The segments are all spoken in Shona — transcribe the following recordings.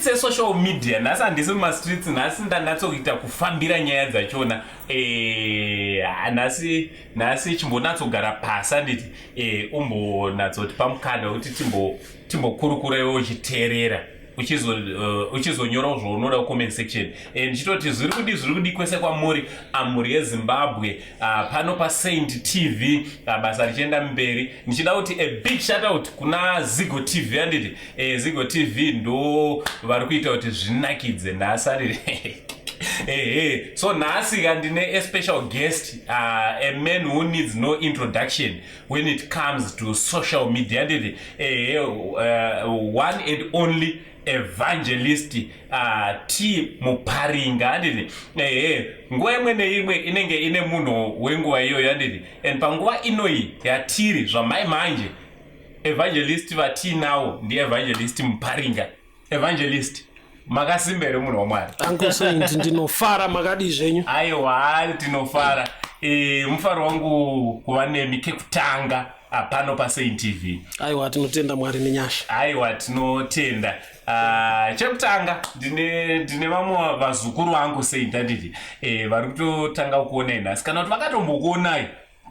Sesocial media nhasi handisi mumastreets, nhasi ndanatsokuita kufambira nyaya dzachona. Nhasi chimbonatsogara pasi, anditi umbonatsoti pamukana wekuti timbokurukura iwe uchiteerera, uchizonyorawo zvaunoda kucomment section. Ndichitoti zviri kudi, zviri kudi kwese kwamuri, amhuri yeZimbabwe, pano paSaint TV, basa richienda mberi. Ndichida kuti a big shout out kuna Zigo TV, anditi Zigo TV ndo vari kuita kuti zvinakidze nhasi, anditi ehe. So nhasi ka ndine a special guest, a man who needs no introduction when it comes to social media, anditi ehe, one and only Evangelist T Muparinga, anditi ehe. Nguva imwe neimwe inenge ine munhu wenguva iyoyo, anditi, and panguva inoyi yatiri zvamai manje, evangelist vatiinawo ndiEvangelist Muparinga. Evangelist, makasimba here, munhu waMwari? Uncle Saint, ndinofara. Makadii zvenyu? Aiwa, tinofara. Mufaro wangu kuva nemi kekutanga pano paSaint TV. Aiwa, tinotenda Mwari nenyasha. Aiwa, tinotenda. Chekutanga ndine vamwe vazukuru vangu, Saint, anditi vari kutotanga kuonai nhasi, kana kuti vakatombokuonai,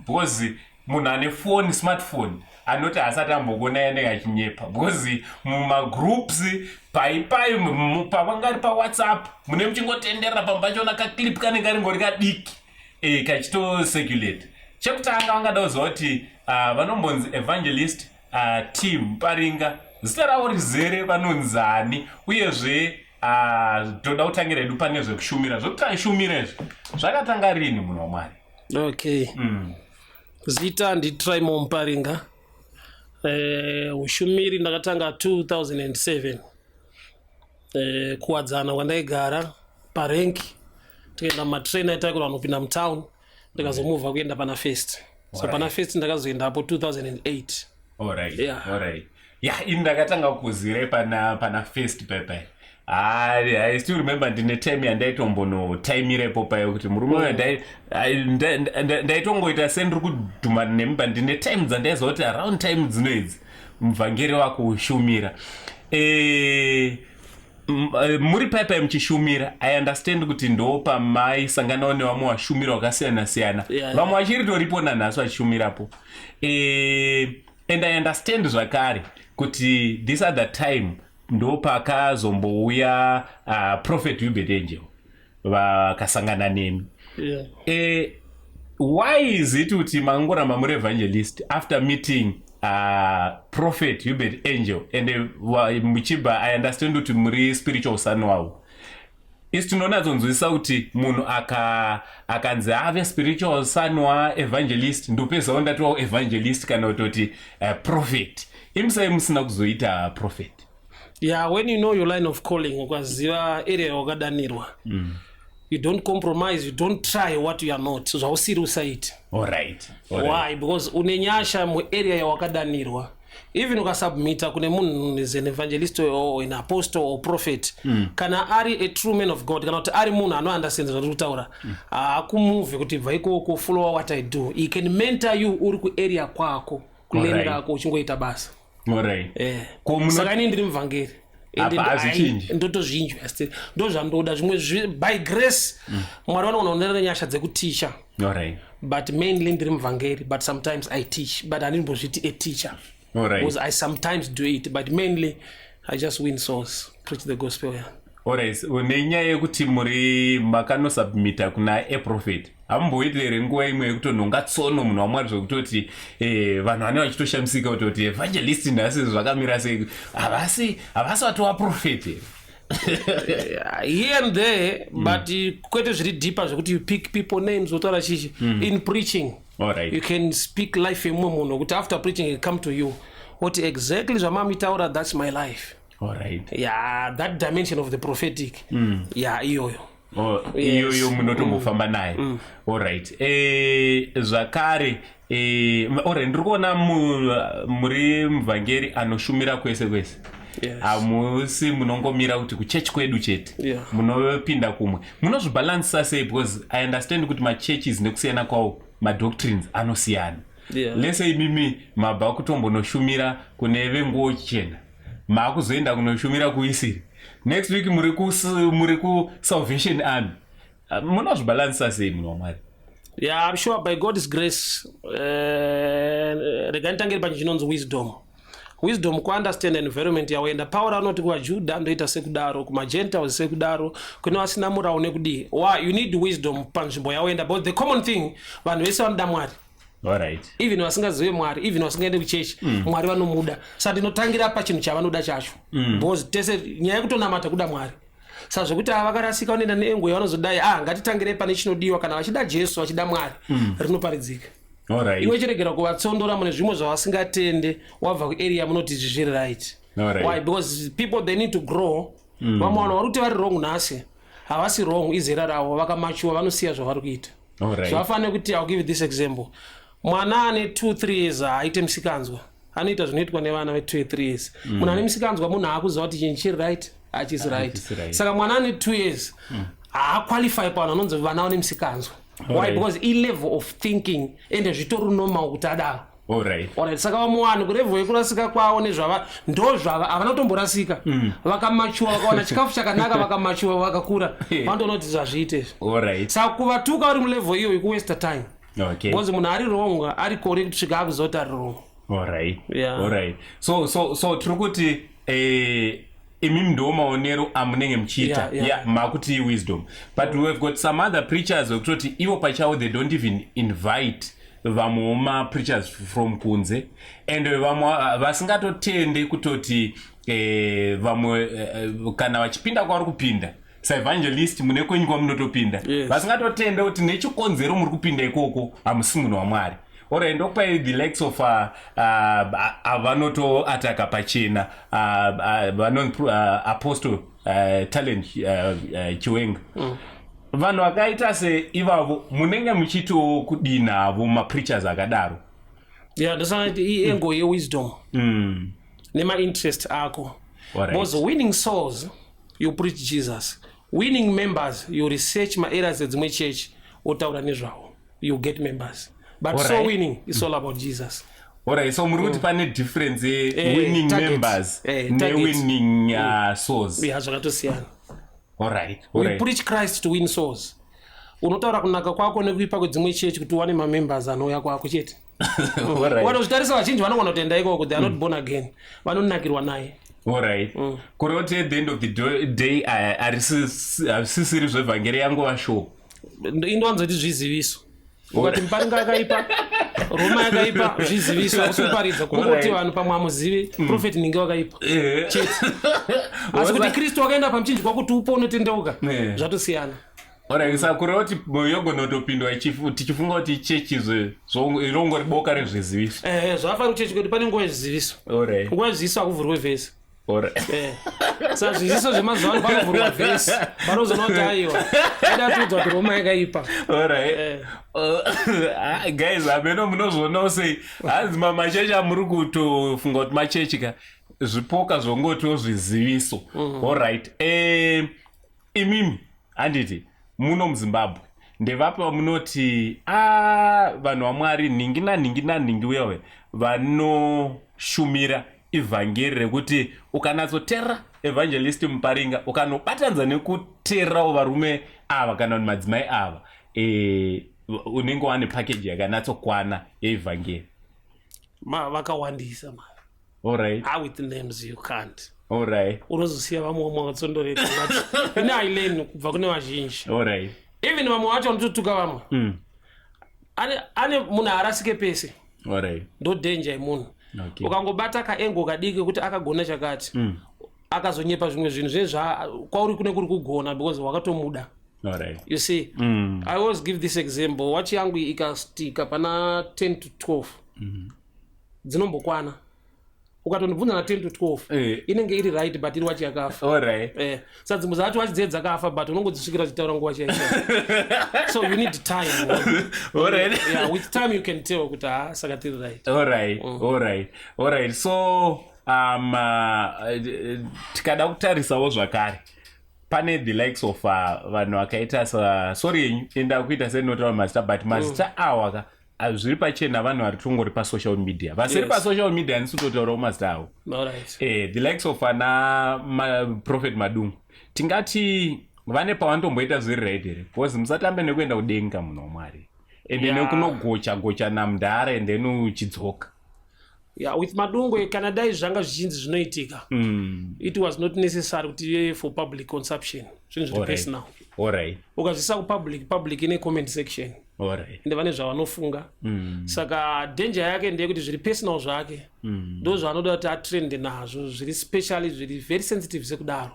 because munhu ane foni, smartphone, anoti haasati ambokuonai anenge achinyepa, because mumagroups pai pavangari paWhatsApp mune muchingotenderera pamwe pachona kaclip kanenge karingori kadiki kachitocirculate. Chekutanga vangada kuziva kuti vanombonzi Evangelist T Muparinga, zita ravo rizere vanonzani? Uyezve toda kutangira hedu pane zvekushumira. Zvekutashumira izvi zvakatanga rini, munhu waMwari? Okay. Zita ndiTrymore Muparinga. Ushumiri ndakatanga 2007, Kuwadzana kwandaigara parank, tikaenda mumatrain aitakurwa vanopinda mutown. Ndikazomuvha kuenda pana First. So pana First ndakazoendapo 2008. Alright. Yeah. Alright. Yeah, ini ndakatanga kuzire pana First pepe. I still remember ndine time yandaitombonotaimiraipo payo kuti murume uyo ndaitongoita sendiri kudhumana nemimba. Ndine time dzandaiziva kuti around time dzino idzi muvhangeri wakushumira. Muri paipai muchishumira, I understand kuti ndo pamaisanganawo nevamwe vashumira vakasiyana siyana. Vamwe vachiritoripo nanhasi vachishumirapo. And I understand zvakare kuti this other time ndo pakazombouya Prophet Hubert Angel vakasangana nemi. Why is it kuti mangoramba muri evangelist after meeting Prophet Hubert Angel and muchibva, I understand kuti muri spiritual son wavo? Isi tinonatsonzwisisa kuti munhu akanzi ave spiritual son waevangelist, ndopezawo ndatiwawo evangelist kana kutoti prophet. Imusai musina kuzoita prophet? Yeah, when you know your line of calling, ukaziva area yawakadanirwa, you don't compromise, you don't try what you are not. Zvausiri usaiti. Alright. Why? Because une nyasha muarea yawakadanirwa. Even ukasubmita kune munhu is an evangelist or an apostle or prophet, kana ari a true man of God, kana kuti ari munhu anounderstand zvatiri kutaura, haakumuvhe kuti bva ikoko, follow what I do. He can mentor you uri kuarea kwako, kulane rako, uchingoita basa. Ko Saka ini ndiri muvhangeri. Apa hazvichinji. Ndotozvinzwa still, ndo zvandoda. Zvimwe by grace Mwari vanogona kundinera nyasha dzekuticha, but mainly ndiri muvhangeri. But sometimes I teach, but handimbozviti a teacher, because I sometimes do it, but mainly I just win souls, preach the gospel, yeah. Alright, nenyaya yekuti muri makanosubmita kuna a prophet, hamumboiti here nguva imwe yekutonhonga tsono, munhu waMwari, zvekutoti vanhu vane vachitoshamisika kutoti evangelist nhasi zvakamira sei, havasi vatova prophet here? Here and there, but kwete zviri deeper zvekuti you pick people names wotaura chichi. In preaching, you can speak life yemumwe munhu, kuti after preaching he come to you oti, "Exactly zvamamitaura, that's my life." Yeah, that dimension of the prophetic, yeah, iyoyo. Oh, iyoyo munotombofamba naye. Alright. Zvakare alright, ndiri kuona muri muvhangeri anoshumira kwese kwese. Hamusi munongomira kuti kuchechi kwedu chete. Munopinda kumwe. Munozvibhalansisa sei? Because I understand kuti machurches nekusiyana kwawo, madoctrines anosiyana. Lese imimi mabva kutombonoshumira kune venguo chena, maakuzoenda kunoshumira kuisiri. Next week muri kuSalvation Army. Munozvibalancisa sei, munhu waMwari? Yeah, I'm sure by God's grace. Rega nditangire pachinhu chinonzi wisdom. Wisdom kuunderstand environment yawaenda. Pauro anoti kuvaJudha ndoita sekudaro, kumaGentiles sekudaro, kune vasina murau nekudii. Why you need wisdom panzvimbo yawaenda? But the common thing, vanhu vese vanoda Mwari. Even vasingazive Mwari, even vasingaende kuchechi, Mwari vanomuda. Saka ndinotangira pachinhu chavanoda chacho, because tese nyaya yekutonamata kuda Mwari. Saka zvekuti ava vakarasika, vanoenda neangle yavanozodai, ah, ngatitangirei pane chinodiwa. Kana vachida Jesu, vachida Mwari, rinoparidzika. Iwe chiregera kuvatsondora mune zvimwe zvavasingatende. Wabva kuarea munoti izvi zviri right. Why? Because people, they need to grow. Vamwe vanhu vari kuti vari wrong nhasi, havasi wrong. Izera ravo, vakamachuwa, vanosiya zvavari kuita. Zvafanira kuti, I'll give you this example: mwana ane 2 3 years haaite musikanzwa, anoita zvinoitwa nevana ve2 3 years. Munhu ane musikanzwa munhu aakuziva kuti chinhu chiri right, hachisi right. Hachisi right. Saka mwana ane 2 years haaqualify pavanhu vanonzi vana vane musikanzwa. Why? Because ilevel of thinking, ende zvitori normal kuti adaro. Alright, saka vamwe vanhu kulevel yekurasika kwavo nezvava ndo zvava, havana kutomborasika. Vakamachuwa, vakawana chikafu chakanaka, vakamachuwa, vakakura, vanotoona kuti zvazviite izvi. Saka kuvatuka vari mulevel iyo ikuwaste time, because munhu ari wrong ari correct kusvika akuziva kuti ari wrong. Yeah. Alright, so tiri kuti imimi ndo maonero amunenge muchiita. Yeah. Makuti wisdom, but we have got some other preachers vekutoti ivo pachavo they don't even invite vamwewo mapreachers from kunze, and vamwe vasingatotende kutoti vamwe kana vachipinda kwavari kupinda saevangelist, mune kwenyu kwamunotopinda, vasingatotende kuti nechikonzero muri kupinda ikoko hamusi munhu waMwari. Alright, ndokupai the likes of vanotoataka pachena, vanonzi Apostle Talent Chiwenga. Vanhu vakaita seivavo, munenge muchitiwo kudii navo mapreachers akadaro? Yeah, ndosana kuti iangle yewisdom nemainterest ako. Because winning souls, you preach Jesus. Winning members, you research maareas edzimwe church, wotaura nezvavo, you get members. But so winning is all about Jesus. Alright, so muri kuti pane difference ye-winning target. Members Target. ne-winning souls. Yeah, zvakatosiyana. We preach Christ to win souls. Unotaura kunaka kwako nekuipa kwedzimwe chechi kuti uwane mamembers anouya kwako chete. Wanozvitarisa, vazhinji vanogona kutoenda ikoko, they are not born again, vanonakirwa naye. Alright, kureva kuti at the end of the day harisisiri zvevhangeri, yangova show. Indowanzoti zviziviso. Ukati Muparinga yakaipa, Roma yakaipa, zviziviso, hakusi kuparidza. Kungoti vanhu pamwe hamuzivi prophet ninge wakaipa chete, asi kuti Kristu wakaenda pamuchinjikwa kuti upo unotendeuka, zvatosiyana. Alright, saka kureva kuti yogona kutopindwa tichifunga kuti chechi irongori boka rezviziviso. Zvavafanira kuchechi kwedu pane nguva yezviziviso. Nguva yezviziviso hakuvhurwe vhesi. Saka zviziviso zvemazuva ano panovhurwa vhesi, vanozoona kuti aiwa, aida tiudzwa kuti Roma yakaipa. Alright. Guys, hameno munozvionawo sei. Hanzi machechi amuri kutofunga kuti machechi ka, zvipoka zvongotiwo zviziviso. Alright, imimi handiti muno muZimbabwe ndevapi vamunoti a vanhu vaMwari nhingi nanhingi nanhingi uyawe vanoshumira ivhangeri, rekuti ukanatsoteerera Evangelist Muparinga, ukanobatanidza nekuteererawo varume ava kana kuti madzimai ava, unenge wane package yakanatsokwana yeivhangeri? Vakawandisa ma. Ah, with names you can't. Unozosiya vamwe vamwe vakatsondoreka, but ine I learn kubva kune vazhinji. Even vamwe vacho vanototuka vamwe, ane munhu haarasike pese. Ndo danger yemunhu. Ukangobata kaangle kadiki kuti akagona chakati, akazonyepa zvimwe zvinhu zvezva kwauri kune kuri kugona because wakatomuda. You see, I always give this example: wachi yangu ikastika pana 10 to 12, dzinombokwana. Ukatondibvunza na 10 to 12, inenge iri right, but iri wachi yakafa. Saka dzimwe dzacho wachi dziye dzakafa, but unongodzisvikira uchitaura nguva chaicho. So you need time. Yeah, with time you can tell kuti ha, saka tiri right. Alright, so tikada kutarisawo zvakare pane the likes of vanhu vakaita sa, sorry yenyu, enda kuita sendinotaura mazita, but mazita awa ka. Zviri pachena, vanhu vari tongori pasocial media, vasiri pasocial media handisi kutotaurawo mazita avo. The likes of ana Prophet Madungu, tingati vane pavanotomboita zviri right here? Because musatambe nekuenda kudenga, munhu waMwari, ende nekunogocha gocha namudhara and then uchidzoka. Yeah, with Madungwe, kana dai zvanga zvichinzi zvinoitika, it was not necessary kuti ive for public consumption. Zvinhu zviri personal. Ukazvisa kupublic, public ine comment section, ende vane zvavanofunga. Saka danger yake ndeyekuti zviri personal zvake ndo zvaanoda kuti atrende nazvo, zviri specially, zviri very sensitive sekudaro,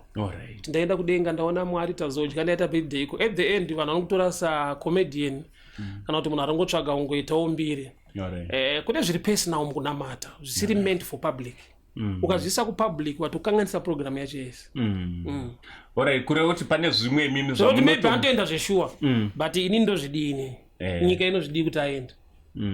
kuti ndaenda kudenga, ndaona Mwari, tazodya, ndaita birthday iko. At the end vanhu vanokutora sacomedian kana kuti munhu aringotsvaga kungoitawo mbiri. Kune zviri personal mukunamata zvisiri meant for public. Ukazviisa kupublic, watokanganisa program yacho yese. Alright, kureva kuti pane zvimwe imimi Zvekuti maybe anotoenda zveshuwa, but ini ndozvidini? Nyika inozvidii kuti aende?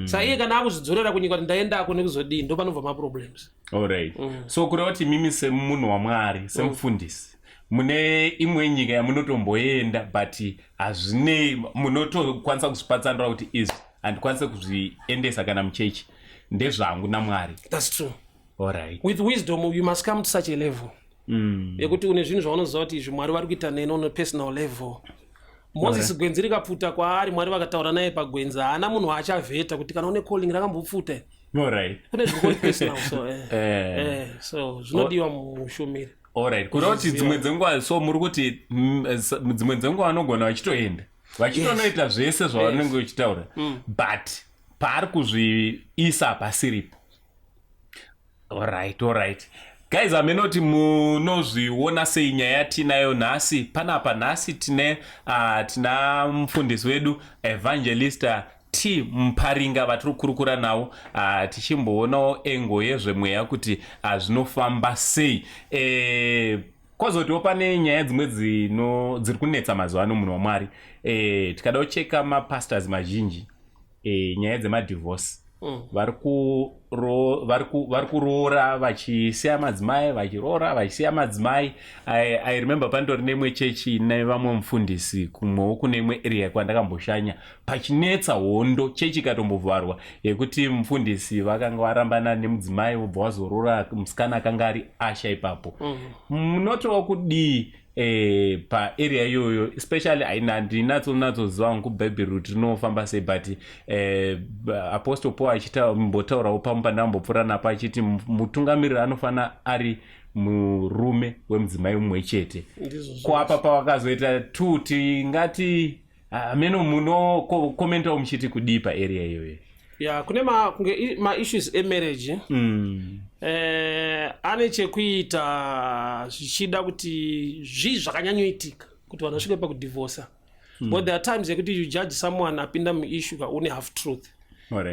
Saka iye kana akuzvidzorera kunyika kuti ndaendako nekuzodii, ndo panobva maproblems. Alright, so kureva kuti mimi semunhu waMwari, semufundisi, mune imwe nyika yamunotomboenda, but hazvinei, munotokwanisa kuzvipatsanura kuti izvi handikwanise kuzviendesa kana muchechi, ndezvangu naMwari? That's true. With wisdom you must come to such a level yekuti une zvinhu zvaunoziva kuti izvi Mwari vari kuita neni on a personal level. Moses, gwenzi rikapfuta kwaari, Mwari vakataura naye pagwenzi, haana munhu waachavheta kuti kana une calling rakambopfuta. Kune zviri personal, so so zvinodiwa mushumiri. Alright, kureva kuti dzimwe dzenguva, so muri kuti dzimwe dzenguva vanogona vachitoenda, vachitonoita zvese zvavanenge vachitaura, but paari kuzviisa pasiripo. Alright, guys, amenoti munozviona sei nyaya yatinayo nhasi panapa? Nhasi tine tina mufundisi wedu, Evangelista T Muparinga, vatiri kukurukura navo, tichimboonawo angle yezvemweya kuti zvinofamba sei. Kwozotiwo pane nyaya dzimwe dziri kunetsa mazuva ano, munhu waMwari. Tikada kucheka mapastors mazhinji, nyaya dzemadivorce, vari kuroora vachisiya madzimai, vachiroora vachisiya madzimai. I remember pandori neimwe chechi nevamwe mufundisi kumwewo kune imwe area kwandakamboshanya, pachinetsa hondo, chechi ikatombovharwa, yekuti mufundisi vakanga varambana nemudzimai, vobva wazoroora musikana akanga ari asha ipapo. Munotiwo kudii paarea iyoyo? Especially handinatsonatsoziva hangu Bhaibheri kuti rinofamba sei, but Apostle Paul achimbotaurawo pamwe pandambopfuura napo achiti mutungamiriri anofana ari murume wemudzimai mumwe chete. Ndizvo. Ko apa pawakazoita two, tingati hameno, munokomentawo muchiti kudii paarea iyoyo? Ya, kune kunge maissues emarriage ane chekuita zvichida kuti zvii zvakanyanyoitika kuti vanhu vasvike pakudhivhosa. But there are times yekuti you judge someone apinda muissue ka une half truth.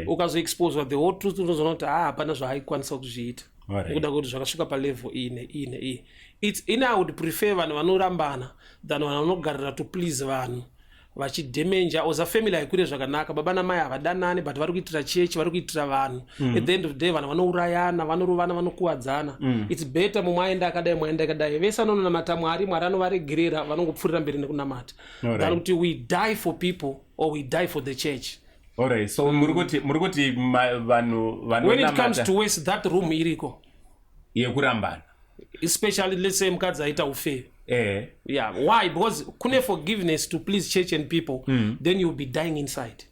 Ukazoexposwa the whole truth, unozoona kuti ah, hapana zvaaikwanisa kuzviita nekuda kwekuti zvakasvika palevel iyi neiyi neiyi. Its in I would prefer vanhu vanorambana than vanhu vanogarira to please vanhu vachidhemenja oza family haikure zvakanaka. Baba namai havadanani, but vari kuitira chechi, vari kuitira vanhu. At the end of the day vanhu vanourayana, vanorovana, vanokuwadzana. It's better mumwe aenda akadai, mumwe aenda akadai, vese vanonamata Mwari, Mwari anovaregerera, vanongopfuurira mberi nekunamata, than kuti we die for people or we die for the church. Alright, so muri kuti vanhu When it comes vanonamata to waste, that room iriko. Yekurambana? Especially, let's say mukadzi aita ufeve. Yeah, why? Because kune forgiveness to please church and people, then you'll be dying inside.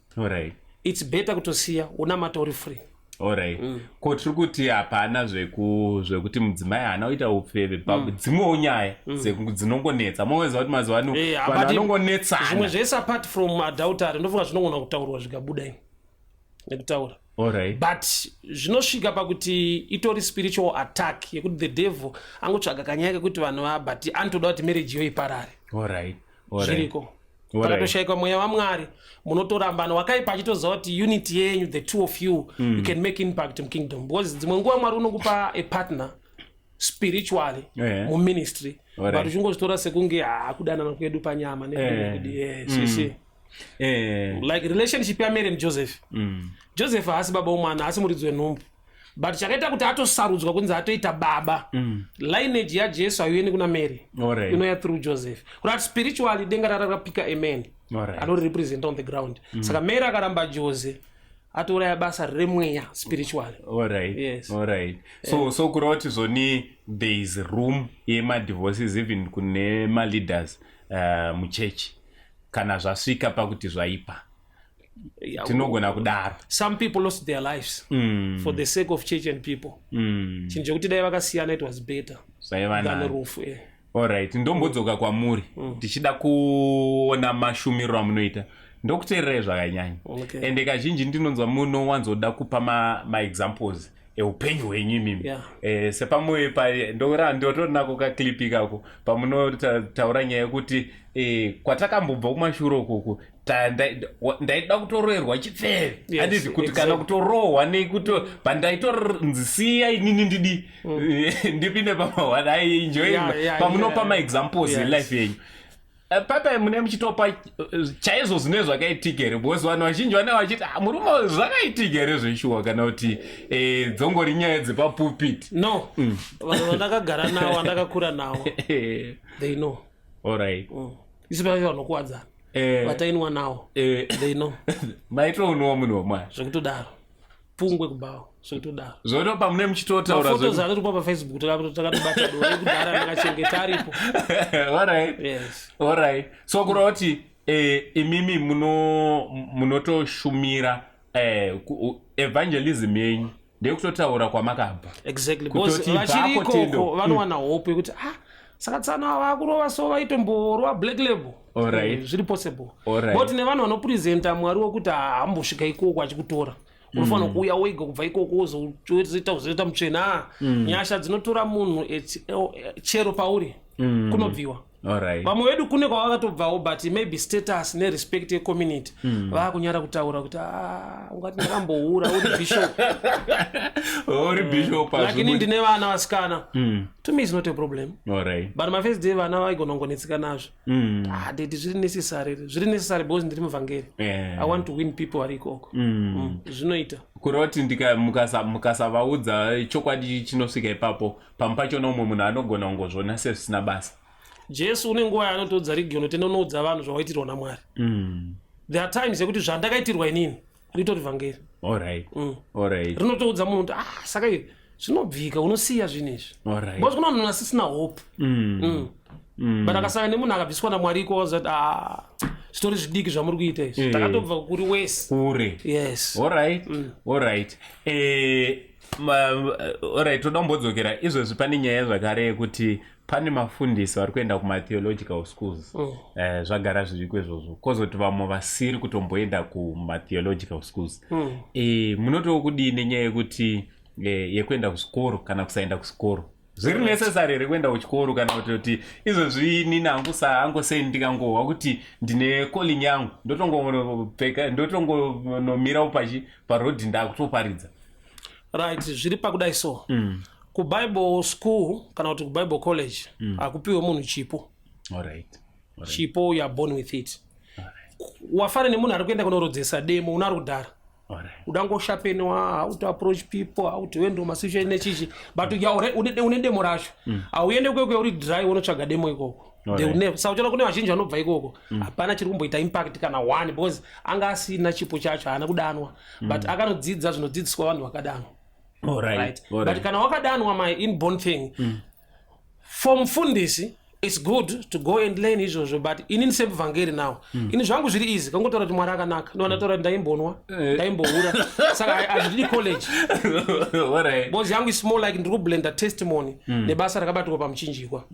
It's better kutosiya, unamata uri free. Alright, ko tiri kuti hapana zvekuti mudzimai haana kuita ufeve, dzimwewo nyaya dzinongonetsa, moziva kuti mazuva ano vanhu But vanongonetsana. Zvimwe zvese apart from adultery, ndofunga zvinogona kutaurwa zvikabuda ini nekutaura. But zvinosvika pakuti itori spiritual attack yekuti the devil angotsvaga kanyaya kekuti vanhu va, but anotoda kuti marriage iyo iparare. Zviriko. Pakatoshayikwa mweya waMwari, munotorambana. Wakaipa achitoziva kuti unity yenyu, the two of you, you can make impact mukingdom, because dzimwe nguva Mwari unokupa a partner spiritually muministry, but uchingozvitora sekunge haakudanana kwedu panyama nekudi. So you see, like relationship yaMary and Joseph. Joseph haasi baba womwana, haasi muridzi wenhumbu, but chakaita kuti atosarudzwa kunzi atoita baba, lineage yaJesu haiueni kuna Mary, inouya through Joseph. Kurati spiritually denga rarakapika a man anorirepresent on the ground. Saka Mary akaramba Jose. Atouraya basa remweya spiritually. Alright. Yes. Alright, so kureva kuti zvoni there is room yemadivorces even kune maleaders muchechi kana zvasvika pakuti zvaipa, tinogona kudaro. Some people lost their lives for the sake of church and people. Chinhu chekuti dai vakasiyana, it was better Zvaiva than nani. rufu. Alright, ndombodzoka kwamuri tichida kuona mashumiro amunoita. Ndokuteererai zvakanyanya. Ende kazhinji ndinonzwa munowanzoda kupa maexamples eupenyu hwenyu imimi. Sepamwe ndotorinako kaclip ikako pamunotaura nyaya yekuti kwatakambobva kumashure ukuku, ndaida kutoroerwa chipfeve. Handiti kuti kana kutorohwa nekuto pandaitonzisiya inini ndidi ndipinde pamahwana aienjoy. Pamunopa maexamples elife yenyu, papa mune muchitopa chaizvo zvine zvakaitika here? Because vanhu vazhinji vane vachiti, "Ah, murume uyu zvakaitika here zveshuwa kana kuti dzongori nyaya dzepapupiti?" No, vanhu vandakagara navo, vandakakura navo, they know. Isu pacho vanokuwadzana vatainwa navo, they know. Maitounwa munhu wamwari. Zvekutodaro, pungwe kubawa, zvekutodaro. Zvoto pamune muchitotaura. Mafotos anotopa paFacebook, takatobata doro ekudhara, ndakachengeta aripo. Yes. Alright, so kureva kuti imimi munotoshumira evangelism yenyu ndeyekutotaura kwamakabva. Exactly, Kutoti because vachiri ibvako tendo. ikoko vanowana hope yekuti, ah, saka tsana vakurova, so vaitomborova Black Label. Zviri possible. But nevanhu vanopresenta Mwari wekuti haambosvika ikoko achikutora, unofanira kuuya wega kubva ikoko, wozoita uzoita mutsvena. Ah, nyasha dzinotora munhu chero pauri kunobviwa. Vamwe vedu kune kwavakatobvawo, but maybe status nerespect yecommunity, vaakunyara kutaura kuti, "Ah, ungati ndakamboura uri bishop." Uri bishop. Like ini ndine vana vasikana, to me is not a problem. But mafirst day vana vaigona kungonetseka nazvo. Ah, daddy, zviri necessary, zviri necessary because ndiri muvhangeri. I want to win people vari ikoko. Zvinoita. Kureva kuti mukasavaudza chokwadi chinosvika ipapo, pamwe pachona umwe munhu anogona kungozviona sezvisina basa. Jesu une nguva yaanotoudza region, tenda unoudza vanhu zvawaitirwa naMwari. There are times yekuti zvandakaitirwa inini ritori vhangeri. Rinotoudza munhu kuti, ah, saka iyo zvinobvika, unosiya zvinhu izvi. Because kuna vanhu vasisina hope. But akasangana nemunhu akabviswa naMwari iko, wazati, ah, zvitori zvidiki zvamuri kuita izvi. Takatobva kuri wese. Kure. Yes. Alright. Alright, toda kumbodzokera izvozvi pane nyaya zvakare yekuti pane mafundisi vari kuenda kumatheological schools. Zvagara zviriko izvozvo, kwozoti vamwe vasiri kutomboenda kumatheological schools. Munotowo kudii nenyaya yekuti yekuenda kuchikoro kana kusaenda kuchikoro? Zviri necessary here kuenda kuchikoro, kana kuti izvozvi inini hangu saangosei ndikangohwa kuti ndine calling yangu, ndotongopfeka, ndotongonomirawo pachi parodhi, ndakutoparidza? Right, zviri pakudai so, kubible school kana kuti kubible college hakupiwe munhu chipo. Chipo, you are born with it. Wafana nemunhu ari kuenda kunorodzesa demo, unari kudhara, udangoshapenwa how to approach people, how to handle masituation nechichi, but you are already- une demo racho. Hauende kwekwe uri dry unotsvaga demo ikoko. They will never. Saka uchiona kune vazhinji vanobva ikoko, hapana chiri kumboita impact kana one, because anga asina chipo chacho, haana kudanwa, but akanodzidza zvinodzidziswa vanhu vakadanwa. Right, but kana wakadanwa, my inborn thing for mufundisi, it's good to go and learn izvozvo. But inini semuvhangeri now, ini zvangu zviri easy, kangotaura kuti Mwari akanaka, ndova kuti ndaimbonwa, ndaimboura, saka hazvidi college. Because yangu is more like ndiri kublenda testimony nebasa rakabatirwa pamuchinjikwa.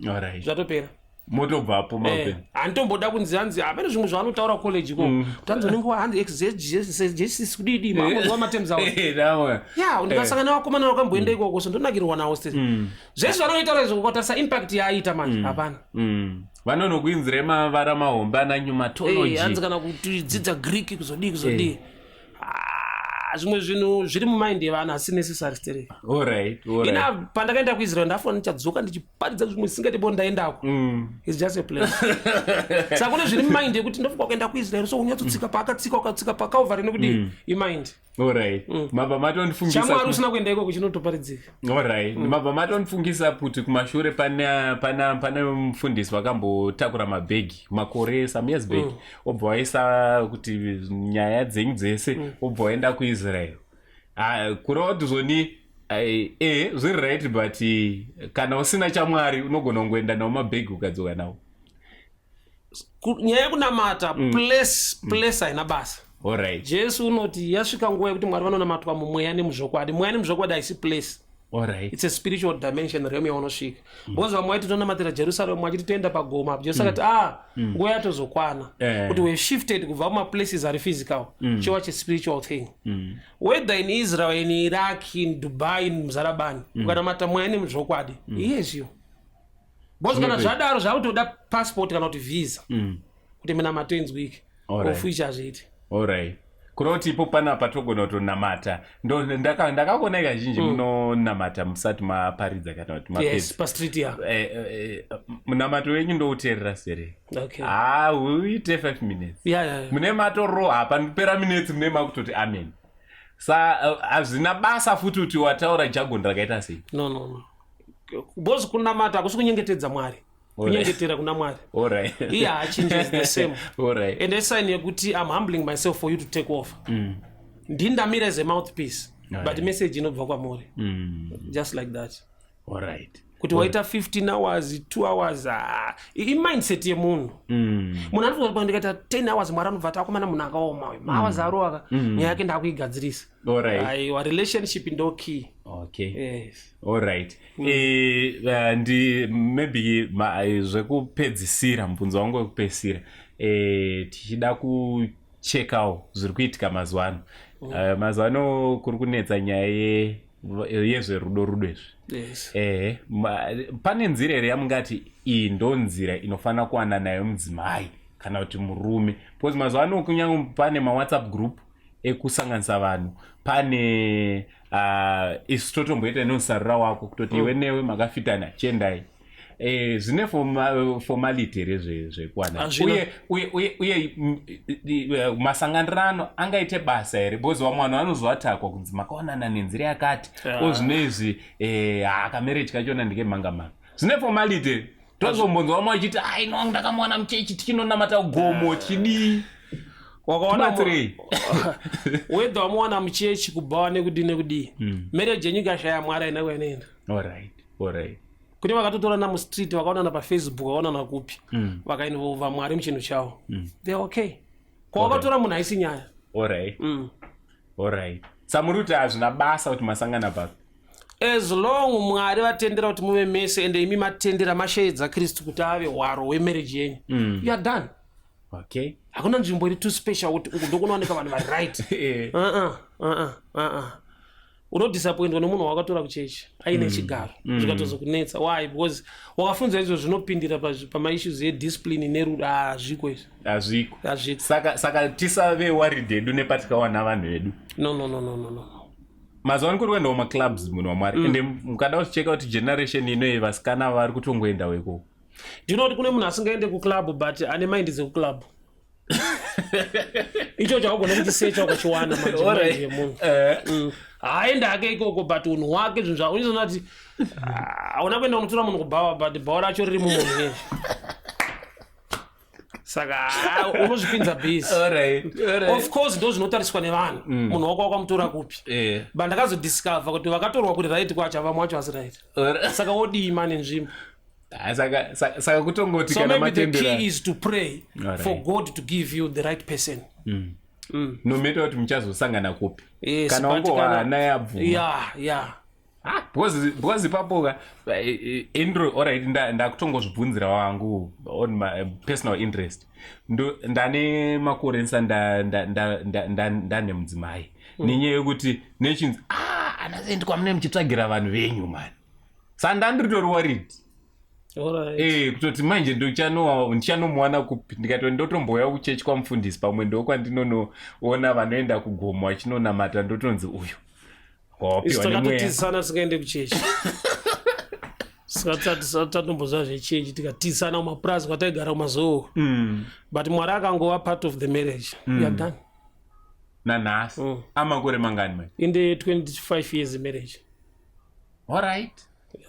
Zvatopera. Motobvapo maupenyu. Handitomboda kunzi hanzi hapane zvimwe zvaanotaura college ikoko, kuti hanzi unenge hanzi exegesis kudidi, mamonzwa matems awo. Nawe. Ya, ndikasangana nevakomana vakamboenda ikoko, so ndonakirwa nawo still. Zvese zvanoitaura izvo, ukatarisa impact yaaita manje, hapana. Vanonokuinzirai mavara mahombe ana pneumatology. Hanzi kana kutidzidza Greek, kuzodii kuzodii. Ah, zvimwe zvinhu zviri mumind yevanhu, asi necessary still. Ina pandakaenda kuIsrael, ndafona ndichadzoka ndichiparidza zvimwe zvisingati bo ndaendako. It's just a place. Saka kune zviri mumind yekuti ndofunga kuenda kuIsrael, so unyatsotsika paakatsika, ukatsika paCalvary nekudii, imind. Alright, mabva matondifungisa. Chamwari usina kuenda ikoko chinotoparidzika. Alright, mabva matondifungisa kuti kumashure pane mufundisi vakambotakura mabhegi makore, some years back, obva waisa kuti nyaya dzenyu dzese, obva waenda kuIsrael. Ah, kureva kuti zvoni zviri right, but kana usina chamwari unogona kungoenda nawo mabhegi ukadzoka nawo. Nyaya yekunamata, place haina basa. Jesu unoti yasvika nguva yekuti Mwari vanonamatwa mumweya nemuzvokwadi. Mweya nemuzvokwadi haisi place. It's a spiritual dimension, realm yaunosvika, because vamwe vaiti tonamatira Jerusalem, vachiti toenda pagoma. Jesu akati, ah, nguva yatozokwana kuti we've shifted kubva mumaplaces ari physical, chiva chespiritual thing. Whether in Israel, in Iraq, in Dubai, in Muzarabani, ukanamata mweya nemuzvokwadi, iyezviyo, because kana zvadaro zvakutoda passport kana kuti visa kuti minamato inzwike, of which hazviiti. Alright, kureva kuti ipo panapa togona kutonamata. Ndakakuonai kazhinji munonamata musati maparidza kana kuti mapedza. Pastreet, ya. Munamato wenyu ndouteerera sere. Ha, uite 5 minutes, mune matoroha, panopera minutes mune makutoti amen. Sa hazvina basa futi kuti wataura jargon rakaita sei. No, because kunamata hakusi kunyengetedza Mwari, kunyengetera kuna Mwari. Iye haachinji, is the same. And isign yekuti I'm humbling myself for you to take off. Ndindamira as a mouthpiece, but message inobva kwamuri, just like that. Kuti waita 15 hours, 2 hours, ah, imindset yemunhu. Munhu anofunga kuti ndikaita 10 hours, Mwari anobva ati, akomana, munhu akaoma uyu, mahours arovaka, nyaya yake ndakuigadzirisa. Aiwa, relationship ndo key. Yes. Alright. Ndi maybe zvekupedzisira, mubvunzo wangu wekupedzisira, tichida kuchekawo zviri kuitika mazuva ano. Mazuva ano kuri kunetsa nyaya yezverudo, rudo izvi. Ehe, pane nzira here yamungati iyi ndo nzira inofanira kuwana nayo mudzimai kana kuti murume? Because mazuva ano kunyange pane maWhatsApp group ekusanganisa vanhu, pane isu totomboita inosarura wako kutoti iwe newe makafitana, chiendai. Zvine formality here zvekuwana? Hazvina. Uye masanganirano angaite basa here? Because vamwe vanhu vanozoatakwa kunzi makaonana nenzira yakati. Ozvino izvi kamarriage kachona ndekemhanga mhanga. Zvine formality? Tozombonzwa vamwe vachiti, ai no, ndakamuwana muchechi tichinonamata gomo, tichidii. Wakaona Tibatsirei. Whether wamuwana muchechi, kubhawa, nekudii nekudii, marriage yenyu ikashaya Mwari haina kwainoenda. Kune vakatotorana mustreet, vakaonana paFacebook, vakaonana kupi, vakainvolva Mwari muchinhu chavo, they are okay. Kwawakatora munhu haisi nyaya. Alright, samuri kuti hazvina basa kuti masangana papi? As long Mwari vatendera kuti muve mese, ende imi matendera, masheedza Kristu kuti ave hwaro hwemarriage yenyu, you are done. Hakuna nzvimbo iri too special kuti uku ndokunowanika vanhu vari right. Uh-uh, uh-uh, uh-uh. Unodisappointwa nemunhu wakatora kuchechi aine chigaro, zvikatozokunetsa. Why? Because wakafunza izvo zvinopindira pamaissues ediscipline nerudo. Hazviko izvi. Hazviko. Hazviko. Saka tisave worried hedu nepatikawana vanhu vedu. No. Mazuva ano kuri kuendawo maclubs, munhu waMwari, ende mukada kucheka kuti generation inoyi vasikana vari kutongoendawo ikoko. Ndinoti kune munhu asingaende kuclub but ane mind dzekuclub. Icho chaugona kuchisecha ukachiwana manje, mind yemunhu. Haaenda hake ikoko, but unhu hwake, zvinhu zvao, unozoona kuti hauna kuenda kunotora munhu kubhawa, but bhawa racho riri mumunhu nezvi. Saka unozvipinza busy. Of course ndo zvinotariswa nevanhu, munhu wako wakamutora kupi. But ndakazodiscover kuti vakatorwa kuri right kwacho, vamwe vacho vasi right. Saka wodii mane nzvimbo? Ah, saka kutongoti So kana maybe the matendera key is to pray for God to give you the right person. No matter kuti muchazosangana kupi, Yes, kana but wangowana yabvuma. Ah, because ipapo ka Andrew, alright, ndakutongozvibvunzira wangu on my personal interest. Ndane makore ndisa ndane mudzimai, nenyaya yekuti nechinzi, ah, anasendi kwamune muchitsvagira vanhu venyu mani, sa ndandiritori worried. Kutoti manje ndichanomuwana kupi? Ndikati ndotombouya kuchechi kwamufundisi, pamwe ndokwandinonoona vanoenda kugomo vachinonamata, ndotonzi uyu isu wapiwa nemweya. Takatotizisana tisingaende kuchechi, saka tatomboziva zvechechi, tikatizisana kumapurazi kwataigara kumazoo, but Mwari akangova part of the marriage, you are done. Nanhasi? Amakore mangani manje? In the 25 years marriage. Alright.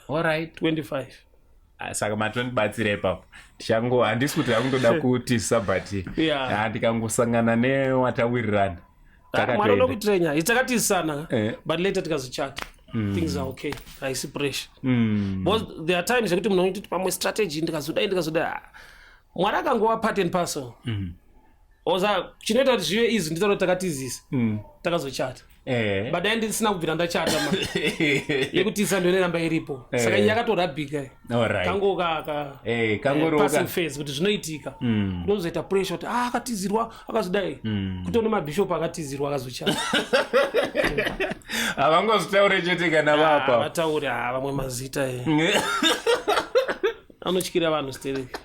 25. Ah, saka matondibatsira ipapo. Tichango, handisi kuti akundoda kutisa, but ah, ndikangosangana newatawirirana. Mwari Takatoenda. unokuitira nyaya takatisana, but later tikazochata, things are okay, haisi pressure, because there are times yekuti munhu unototi pamwe strategy, ndikazodai, ndikazodai. Ah, Mwari akangova part and parcel. Oza chinoita kuti zvive izvi, nditaura kuti takatizisa, takazochata, but dai ndisina kubvira ndachata, ma yekutisa ndoinoramba iripo. Saka iyi yakatorabhika. Kango ka Kangoroka. Passing phase, kuti zvinoitika. Kunozoita pressure kuti, ah, akatizirwa, akazodai. Kutone mabishop akatizirwa, akazochata. Havangozvitaure chete kana vapa. Vatauri, ah, vamwe mazita e anotyira vanhu stereki.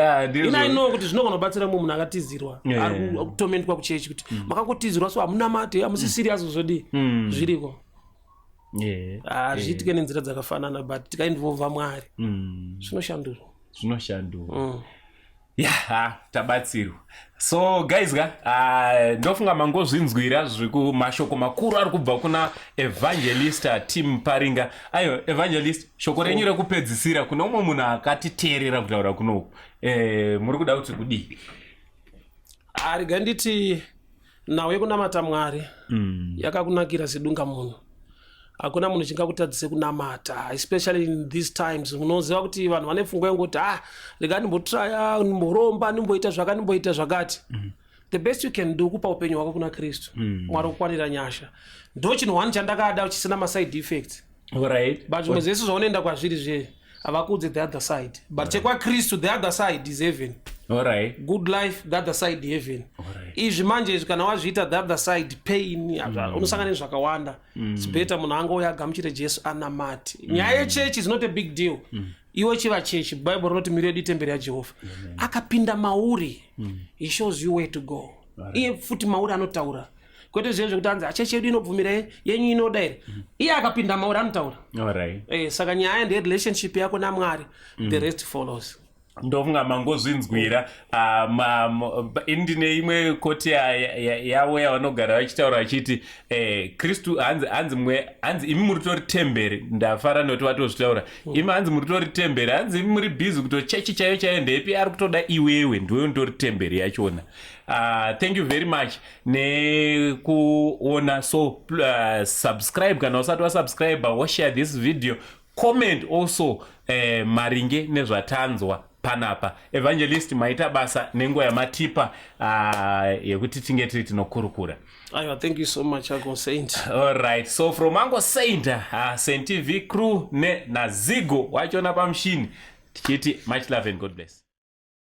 Ah, ndizvo. Ina ino kuti zvinogona kubatsira mumwe munhu akatizirwa, ari kutomentwa kuchechi kuti makangotizirwa, so hamunamate, hamusi serious, zvodii, zviriko. Hazviitike nenzira dzakafanana, but tikainvolva Mwari, zvinoshandurwa. Zvinoshandurwa. Ya, ha, tabatsirwa. So guys ka, ndofunga mangozvinzwira zviri mashoko makuru ari kubva kuna Evangelist Tim Paringa. Ayo, Evangelist, shoko renyu rekupedzisira kune umwe munhu akatiteerera kutaura kunoku, muri kuda kuti kudii? Rega nditi nhau yekunamata Mwari yakakunakira sedunga munhu. Hakuna munhu chingakutadzise kunamata, especially in these times. Unoziva kuti vanhu vane pfungwa yengoti, ah, rega ndimbotraya, ndimboromba, ndimboita zvaka, ndimboita zvakati. The best you can do kupa upenyu hwako kuna Kristu. Mwari kukwanira nyasha ndo chinhu one chandakada chisina maside effects. But zvimwe zvese zvaunoenda kwazviri zve havakuudze the other side, but chekwaKristu, the other side is heaven. Good life, the other side heaven. Izvi manje izvi, kana wazviita, the other side pain, unosangana nezvakawanda. It's better munhu angouya agamuchire Jesu, anamati. Nyaya yechechi is not a big deal. Iwe chiva chechi. Bhaibheri rinoti miri yedu itemberi yaJehovha. Akapinda mauri, he shows you where to go. Iye futi mauri anotaura, kwete zviye zvekuti anzi achechi yedu inobvumira, yenyu inoda here. Iye akapinda mauri anotaura. Saka nyaya ndeyerelationship yako naMwari, the rest follows. Ndofunga mangozvinzwira. Ah, ini ndine imwe quote yavo yavanogara vachitaura vachiti, Kristu hanzi imi muri tori temberi. Ndafara nekuti vatozvitaura. Imi hanzi muri tori temberi, hanzi imi muri busy kuto chechi chaiyo chaiyo ndepi, ari kutoda iwewe, ndiwe unotori temberi yachona. Thank you very much nekuona. So subscribe kana usati wasubscribe, woshare this video, comment also maringe nezvatanzwa panapa. Evangelist, maita basa nenguva yamatipa yekuti tinge tiri tinokurukura. Aiwa, thank you so much, Uncle Saint. Alright, so from Uncle Saint, Saint TV crew ne naZigo wachona pamushini, tichiti much love and God bless.